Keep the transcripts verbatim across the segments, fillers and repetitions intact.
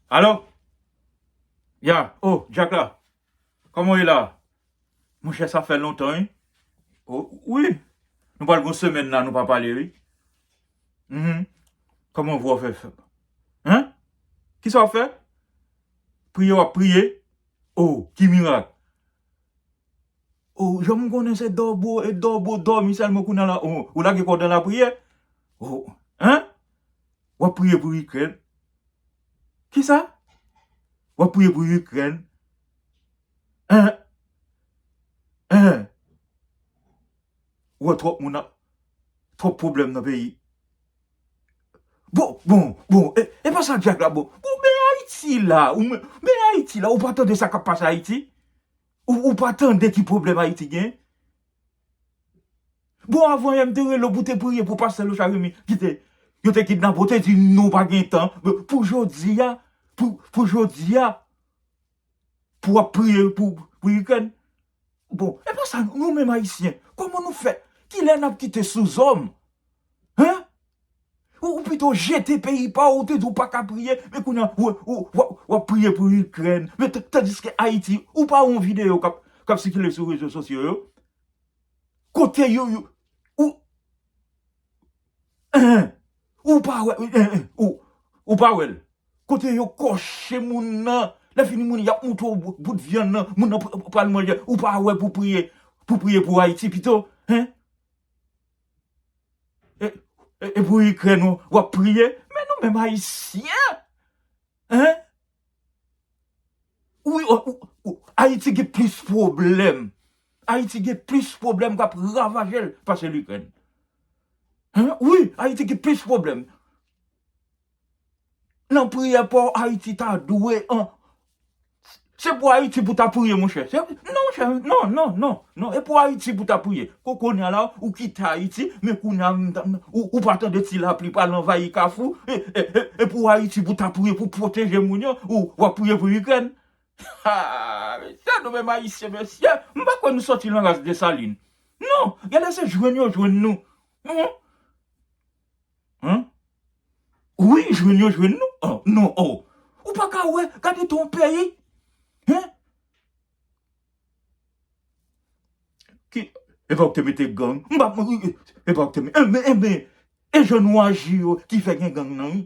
Alo? Ya, oh, Jack la. Kòman w ye la? Monchè, sa fè lontan, wi. Oh, wi. Nou pral gon semèn la, nou pa pale, wi. Mhm. Kòman w fè fè? Hein? Kisa w ap fè? Priye, w ap priye? Oh, ki mirak! Oh, jan m konnen se dòbo, e dòbo, dòmi sèlman kounye a la. Oh, ou lage kò w nan lapriyè? Oh, hein? W ap priye pou Ikrèn? Kisa? W ap priye pou Ikrèn? Hein? Hein? Ou wè twòp moun ap, twòp pwoblèm nan peyi. Bon, bon, bon, e, e pa sa Jack la, bon. Bon, men Ayiti la, ou men, men Ayiti la, ou pa tande sa k ap pase Ayiti? Ou, ou pa tande ki pwoblèm Ayiti gen? Bon, avan yè m te rele w pou te priye pou pastè Lochard Remy ki te, yo te kidnape, w te di non, pa gen tan. Pou jodi a, pou, pou jodi a, pou w ap priye pou, pou Ikrèn. Bon, e pa sa, nou menm Ayisyen, kòman nou fè? Kilè n ap kite sou zòm? Hein? Ou, ou pito jete peyi pa w, ou te di w pa ka priye, men kounye a, w, w, w, w ap priye pou Ikrèn. Men t-, tandiske Ayiti, ou pa wè yon videyo k ap, k ap sikile sou rezo sosyo yo? Kote yo, yo, ou, hein, ou pa wè, hein, hein, ou, ou pa wè l. Kote yo kòche moun nan, lè fini moun, y ap montre w bout, bout vyann nan, moun nan pr-, pral manje, ou pa wè pou priye, pou priye pou Ayiti pito, hein? E, e, e pou Ikrèn, w, w ap priye? Men nou menm Ayisyen, hein? Wi, o, o, o, Ayiti gen plis pwoblèm. Ayiti gen plis pwoblèm k ap ravaje l pase Ikrèn. Hein? Wi, Ayiti gen plis pwoblèm. Nan priyè pa w, Ayiti ta dwe an. Se pou Ayiti pou ta priye, monchè. Se, non, monchè, non, non, non, non. E pou Ayiti pou ta priye. Ko-, kounye a la, ou kite Ayiti, men kounye a, m ta, ou, ou pa tande ti lapli pral anvayi Kafou. E, e, e, e pou Ayiti pou ta priye, pou pwoteje moun yo, ou, w ap priye pou Ikrèn. Ha, mesye, nou menm Ayisyen, mesye. M pa kwè nou sòti nan ras Desalin. Non, genlè se jwenn yo jwenn nou. Hum. Hein? Wi, jwenn yo jwenn nou. Oh, non, oh. Ou pa ka wè, gade ton peyi. Hein? Ki, e pa ou ki te mete gang. M pa, e pa ou ki te mete, enben, enben, e jan nou aji yo ki fè gen gang nan, wi.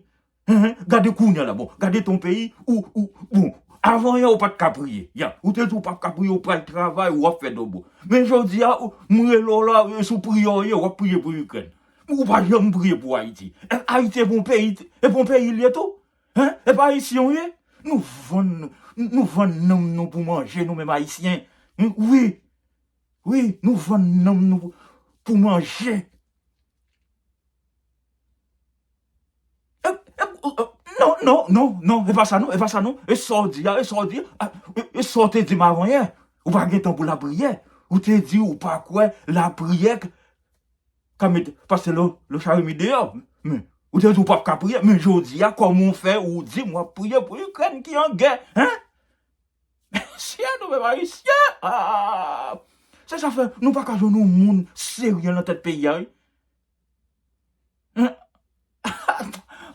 Hein, hein, gade kounye a la, bon, gade ton peyi, ou, ou, bon, avan yè ou pa t ka priye, ya, ou te di ou p ap ka priye, ou pral travay, ou ap fè dòbo. Men jodi a, ou, m rele w la, e sou priyè w ye, w ap priye pou Ikrèn. Ou pa janm priye pou Ayiti. E Ayiti e pa yon peyi, e pa yon peyi l ye tou? Hein? E pa Ayisyen w ye? Nou vann, nou vann nanm nou pou manje, nou menm Ayisyen. Wi, wi, nou vann nanm nou pou, pou manje. E, e, e, non, non, non, non, e pa sa non, e pa sa non. E sa w di a, e sa w di a, e, e sa w te di m avan yè. Ou pa gen tan pou lapriyè. Ou te di ou pa kwè lapriyè k-, ka met pastè Lo-, Lochard Remy deyò. Men, ou te di ou p ap ka priye. Men jodi a, kòman w fè ou di m w ap priye pou Ikrèn ki an gè, hein? Mesye, nou menm Ayisyen, ah! Se sa fè, nou pa ka jwenn yon moun serye nan tèt peyi a, wi.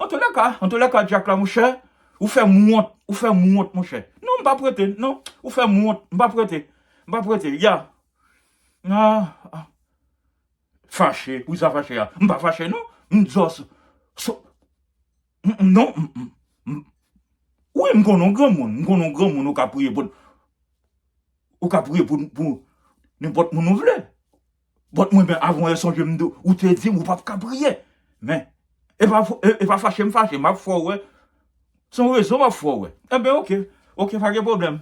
Antoulèka, antoulèka, Jack la, monchè, ou fè m wont, ou fè m wont, monchè. Non, m p ap rete, non, ou fè m wont, m p ap rete, m p ap rete, ya. Ah, ah. Fache, pou sa fache a. M pa fache, non, m just, so, m, m, non, m, m, m, wi, m konnen w granmoun, m konnen w granmoun, ou ka priye pou, ou ka priye pou, pou nenpòt moun ou vle. But mwen menm, avan yè, sonje m di w, ou te di m ou p ap ka priye. Men, e pa, e, e pa fache m fache, m ap fè w wè. Se yon rezon m ap fè w wè. Enben, oke. Oke, pa gen pwoblèm.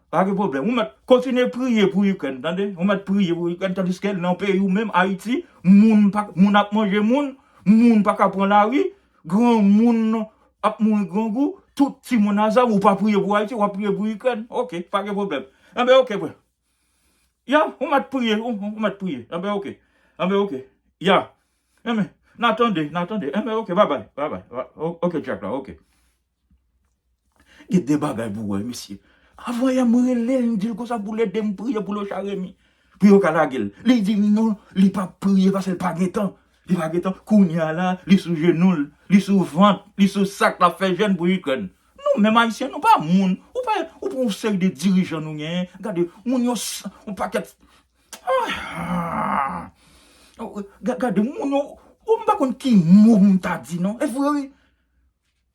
Pa gen pwoblèm. Ou mèt kontinye priye pou Ikrèn, tande? Ou mèt priye pou Ikrèn, tandiske nan peyi w menm, Ayiti, moun pa, moun ap manje moun, moun pa ka pran lari, granmoun ap mouri grangou, tout timoun a zam, ou pa priye pou Ayiti, w ap priye pou Ikrèn. Oke, pa gen pwoblèm. Enben, oke, frè. Ya, ou mèt priye, ou, ou mèt priye. Enben, oke. Enben, oke. Ya. Enben, n a tande, n a tande. Enben, oke, babay, babay. O-, oke, Jack la, oke. Gen de bagay pou wè, mesye. Avan yè, m rele l, m di l konsa pou l ede m priye pou Lochard Remy. Pou yo ka lage l. Li di m non, li p ap priye paske l pa gen tan. Li pa gen tan. Kounye a la, li sou jenou l, li sou vant, li sou sak, l ap fè jèn pou Ikrèn. Nou Menm Ayisyen, nou pa moun. Ou pa, ou pran yon seri de dirijan nou genyen. Gade, moun yo, s- yon pakèt. Ah! Ga- Gade, moun yo, ou m pa konn ki mo m ta di, non. E vre, wi.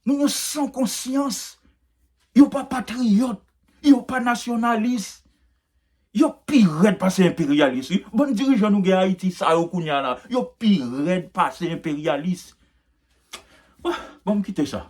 Moun yo san konsyans. Yo pa patriyòt. Yo pa nasyonalis. Yo pi rèd pase enperyalis, wi. Bann dirijan nou gen Ayiti, sa yo kounye a la, yo pi rèd pase enperyalis. Ah, bon, m kite sa.